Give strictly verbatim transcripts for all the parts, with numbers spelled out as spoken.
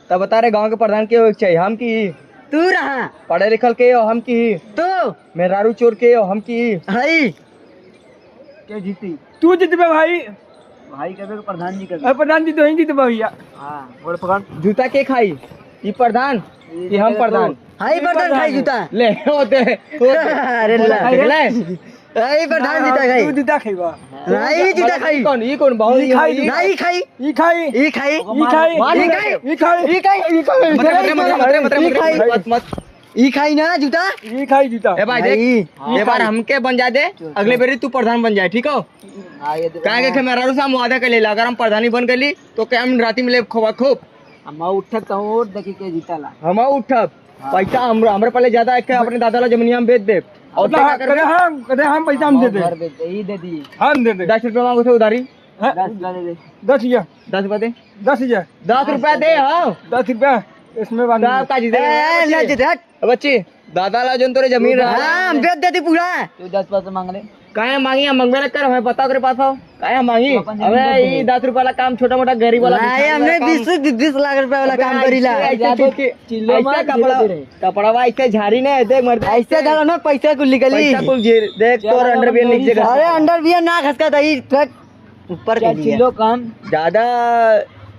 तब बता रहे, गाँव के प्रधान के होए के चाहिए, हम की? तू रहा। पढ़े लिखल के हो, हम की? तू। मेहरारू चोर के हो, हम की? हई। के जीती? तू जीतबे भाई। भाई कबे के प्रधान जी कबे। अरे प्रधान जी तो ही जीतबे भैया। हाँ, गोड़ पकड़। जूता के खाई? ई प्रधान ये कि हम तो प्रधान? हाई प्रधान खाई जूता। ले, होते, होते। अरे ला। देख ले। हाई प्रधान हाँ, जूता खाई। तू जूता खाई बा। नहीं जूता खाई। कौन? ई कौन? बहुत ई खाई, ई खाई। ई खाई। ई खाई। ई खाई। मार ई खाई। ई खाई। ई खाई। ई खाई। मत, मत, मत, मत, मत, ई खाई। मत, मत। ई खाई ना जूता? ई खाई जूता। ए भाई, देख, भाई। ये बार हमके बन जा दे, अगले बेरी तू प्रधान बन जाए, ठीक हो? हाँ, ये दे। काहे के मेहरारू से हम वादा कर लेला, अगर हम प्रधानी बन गली, तो क्या हम राती में लेब खोबा खूब? हम उठब तो और देखी के जीताला। हम उठब। हाँ। पैसा हम, हमरे पहले ज्यादा है, अपने दादा ला जमीनिया हम बेच देब। और अपना क्या हाँ, करबे? करे हम, करे हम पैसा हम दे दे। घर बेच दे, ई दे दी। हम दे दे। दस रुपया मांगो थे उधारी। हाँ? दस रुपया दे दे। दस हजार। दस रुपया दे। दस हजार। दस रुपया दे, हाँ। दस रुपया इसमें बांध दे। का जी दे? ए, ना जी दे, हट। अब बच्ची, दादा ला जोन तोरे जमीन रहा। हाँ, हम बेच देती पूरा। तू दस पैसे मांग ले। काहे मांगी, हम मंगबे ना कर, हमें पता ओकरे पास हो। काहे हम मांगी? तू अपन जमीन अबे, बेच दे। ई दस रुपया वाला काम, छोटा मोटा गरीब वाला नहीं, भिखारी हमने वाला काम। बीस, बीस लाख रुपया वाला अबे, काम करीला। ऐसे, ऐसे ऐसे चिल्लो ऐसे मार, कपड़ा, धीरे, धीरे। कपड़वा ऐसे झारी ने, देख मर्द। ऐसे धरो ना, पैसा कुल निकली। पैसा कुल झीर, देख, चलो, तोर underwear नीचे अरे, underwear ना घसका था, ई ट्रक ऊपर के लिए। चिल्लो काम। ज्यादा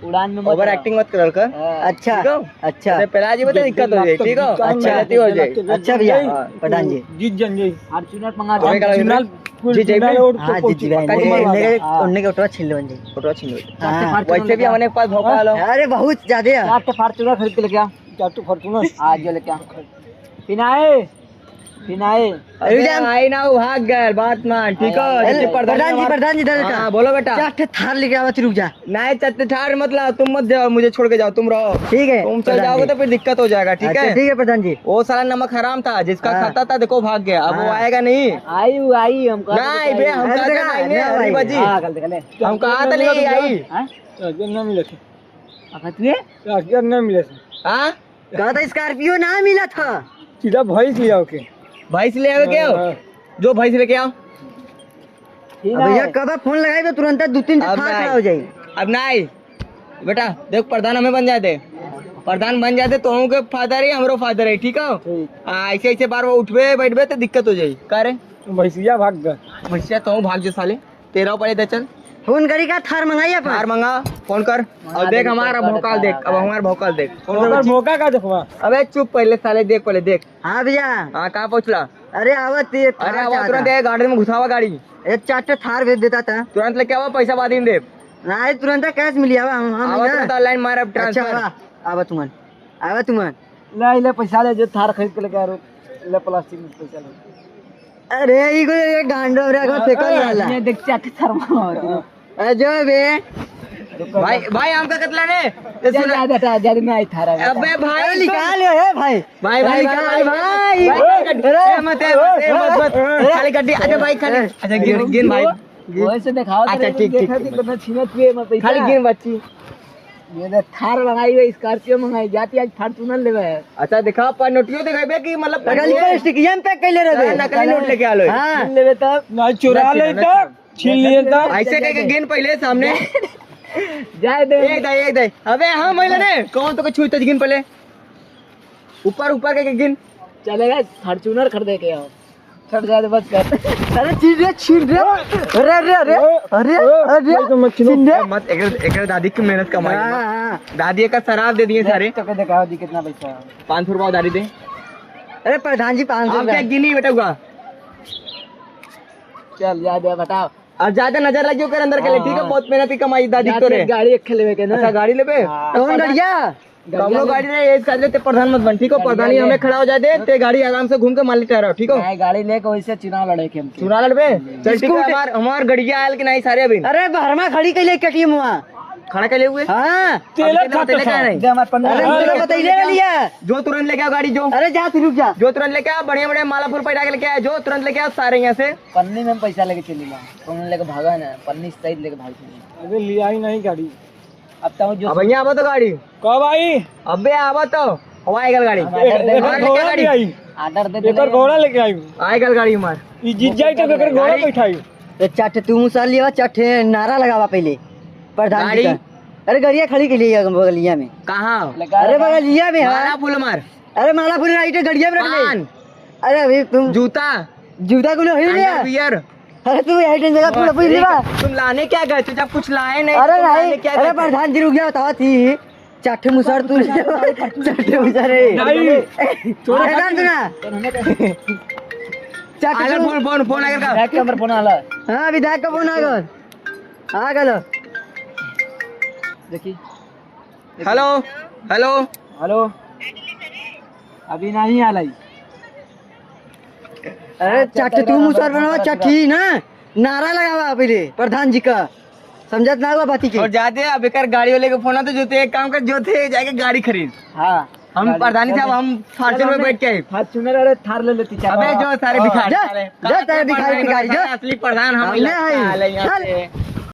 उड़ान में मत over रहो। Acting मत करल कर। हाँ। अच्छा, ठीक हो? अच्छा। अरे, पहला जी बता दिक्कत हो जाए, ठीक हो? अच्छा। गलती हो जाए। अच्छा भैया, हाँ। प्रधान जी। जीत जाएंगे। Fortuner मंगा दे। Fortuner, जी, जी, Fortuner और हाँ, तो जीत जाएंगे। पक्का जी? उन्हें के, हाँ। उन्हें के ऑटो छीन लो जी। ऑटो छीन लो। हाँ। Fortuner वैसे भी लेके आ। हमारे पास भौकाल हो। अरे, बहुत ज्यादा है। चार ठे Fortuner खरीद के लेके आ। चार ठे Fortuner। आज जो लेके आ। फिनाए। फिनाए। अरे, अरे, आई ना, वो भाग गए, बात मान, ठीक है? आई, आई, जैसे आई। प्रधान जी, प्रधान जी, इधर का। हाँ, बोलो बेटा। चार ठे थार लेके आवा, रुक जा। नहीं, चार ठे थार मत लाओ, तुम मत जाओ, मुझे छोड़ के जाओ, तुम रहो। ठीक है, तुम चल प्रधान जाओगे जी। तो फिर दिक्कत हो जाएगा, ठीक अच्छा, है? ठीक है, प्रधान जी। वो साला नमक हराम था, जिसका हाँ। खाता था, देखो, भाग गया, अब वो हाँ। आएगा नहीं। आई, वो आई, हम कहा नहीं, तो बे, हम अरे कहा देखा, नहीं, नहीं, अरे भाई। बाजी। हाँ, कल देख ले। हम कहा था, नहीं आई। हाँ? अगर ना मिले थे। अगर तू ये? अगर ना मिले थे। हाँ? कहा था Scorpio ना मिला था। सीधा भैंस ले आओ के। भैंस ले आओ के हो? हाँ। जो भैंस लेके आओ। ठीक अब है। भैया कब फोन लगाई तो तुरंत दो तीन अब थार नहीं। खड़ा हो जाई। अब नहीं। बेटा देख प्रधान हमें बन जाए दे। प्रधान बन जाए दे तो के फायदा रही हमरो फायदा रही ठीक हो। ठीक। आ, ऐसे ऐसे बार बार उठबे बैठबे तो दिक्कत हो जाई। का रे? भैंसिया भाग गए। भैंसिया तो भाग जो साले। तेरह पड़े दे चल। फोन करी का थार मंगाई अपन? थार मंगा, फोन कर। मंगा और देख दे, हमारा फोन कर भौकाल देख, थार। अब हमारा भौकाल देख। फोन कर भौकाल का देखवा? अबे चुप पहले साले देख पहले देख। हाँ भैया। हाँ कहाँ पहुँचला? अरे आवत ये थार अरे आवा चाहता। तुरंत ये गाड़ी में घुसावा गाड़ी। एक चार ठे थार भेज देता था। तुरंत लेके आवा पैसा बाद में दे। नहीं तुरंत कैश मिली आवा हम हम आवा इधर। तुरंत online मार अब अच्छा transfer। आवा आवा तुमन आवा तुमन। ले ले पैसा ले जो थार खरीद के लेके आ रो। ले प्लास्टिक में पैसा ले। अरे, ई कोई एक गांडो रे, अगर फेंकल हाँ, वाला। ये देख, चट शर्मा होती है। अजय बे। भाई, भाई, हमका कतला ने? ये जा, सुना। जा, जा, जा, जा, मैं आई थारा, जा। अबे भाई, अरे, निकाल, ए भाई। भाई, भाई, निकाल, भाई। भाई। भाई, अरे, ए, मत, ए, मत, ए, मत, मत। अरे, खाली गड्डी, अरे भाई, खाली, ए, अच्छा, गिन, गिन भाई। वैसे दिखाओ, अच्छा, तेरे ठीक, देखा ठीक, कि ठीक। कितना छीनत हुए, मैं पैसा। खाली गिन बच्ची। ये तो थार मंगाई हुई, Scorpio मंगाई, जाती आज Fortuner लेवे है। अच्छा, दिखा, पर नोटियो दिखाइबे कि मतलब पगली को स्टिकिया में पैक कैले रहबे। नकली नोट लेके आलो है। हाँ। छीन लेबे तब। ना, चुरा ले तब, छीन लिए तब। ऐसे कह के गिन पहले सामने। जाए दे। एक दे, एक दे। अबे हाँ, महिला ने, कौन तो को छुई तो गिन पहले। ऊपर, ऊपर कह के गिन। चलेगा, Fortuner खरीदे के आओ। छट जा दे, बस कर। अरे, छीन रे, छीन रे। अरे, अरे, अरे, अरे, अरे, अरे, भाई, तो मत छीनो। छीन रे। मत, एकर, एकर दादी की मेहनत कमाई हाँ, मत। हाँ। दादी एकर शराब दे दिए सारे। तो के दिखाओ दी कितना पैसा है। पाँच सौ रुपया उधारी दे। अरे, प्रधान जी, पाँच सौ आप रुपया। क्या गिनी बेटा हुआ? चल, जा दे, बताओ। अब ज्यादा नजर लगी ओकर अंदर के लिए, ठीक है? हाँ। बहुत मेहनत की कमाई दादी जाके तोरे। गाड़ी एक लेवे के ना। अच्छा, गाड़ी लेबे? हाँ। कौन गाड़िया? कौनो गाड़ी नहीं, एक साथ लेते प्रधान मत बन, ठीक हो? प्रधानी हमें खड़ा हो जाए दे, ते गाड़ी आराम से घूम के मालिक ठहराओ, ठीक हो? नहीं, गाड़ी लेके वैसे चुनाव लड़े के हम। चुनाव लड़बे? चल, ठीक है, स्कूटी। हमार, हमार गड़िया आयल कि नहीं सारे अभी? अरे, बहरमा खड़ी कैले केटीएम हुआ। खड़ा कैले हुए? हाँ। तेल अभी खत्म तेल है। दे हमार पन्ना। अरे, हम तो बतैले रहलिया। जो तुरंत लेके आओ गाड़ी, जो। अरे, जा, तू रुक जा। जो तुरंत लेके आओ, बढ़िया, बढ़िया माला फूल पैरा के लेके आओ, जो तुरंत लेके आओ सारे यहाँ से। पन्नी में पैसा लेके चली ला, कौन लेके भागा ना, पन्नी सहित लेके भाग चली। अबे, लिया ही नहीं गाड़ी। अब तो जो अब यहाँ आवा तो गाड़ी। कब आई? अबे आवा तो। हवा आएगा गाड़ी। हम order दे एक और घोड़ा गाड़ी। ले आई। Order दे एक और देले। घोड़ा लेके आई। आएगा गाड़ी हमार। ई जीत जाई तो एक और घोड़ा गाड़ी। बैठाई। ए, चार ठे तू मुसा लिया, चार ठे नारा लगावा पहले। प्रधान जी गाड़ी। का। अरे, गड़िया खड़ी के लिए बगलिया में। कहाँ? अरे, बगलिया में है। माला फूल मार। अरे, माला फूल राइट है, गड़िया में रख ले। पान। अरे, अभी तुम जूता। जूता को लो, हिल गया। अंडरवियर। अरे, तू यही टेंशन का पूरा पूछ लेबा। तुम लाने क्या गए थे जब कुछ लाए नहीं? अरे, तुम लाने नहीं। क्या अरे, गए थे? प्रधान जी, रुक जाओ, बताओ थी। चाटे मुसर तू ले। चाटे मुसर रे। नहीं। छोड़ो। ए, जान तू ना। चाटे आगर तू। फोन, फोन, फोन आगर का। बैक कैमरा फोन आला। हाँ, विधायक का फोन आगर। आ गलो। देखी। हेलो, हेलो। हेलो। अभी नहीं आलाई। अरे, चाटे तू मुसर बनावा, चाटी ना। नारा लगावा पहले प्रधान जी का। समझत ना हुआ बाती के। और जाते अब एकर गाड़ी वाले के फोन आते, जोते एक काम कर, जोते जाके गाड़ी खरीद। हाँ। हम गाड़ी प्रधानी साहब, चलो। हम Fortuner में बैठ के आए। Fortuner, अरे थार ले लेती, चलो। अबे जो सारे हाँ। भिखारी जा, सारे। जा, सारे भिखारी, भिखारी, जा। असली प्रधान हम हम ही नहीं लगता है। है, यहाँ चल। से।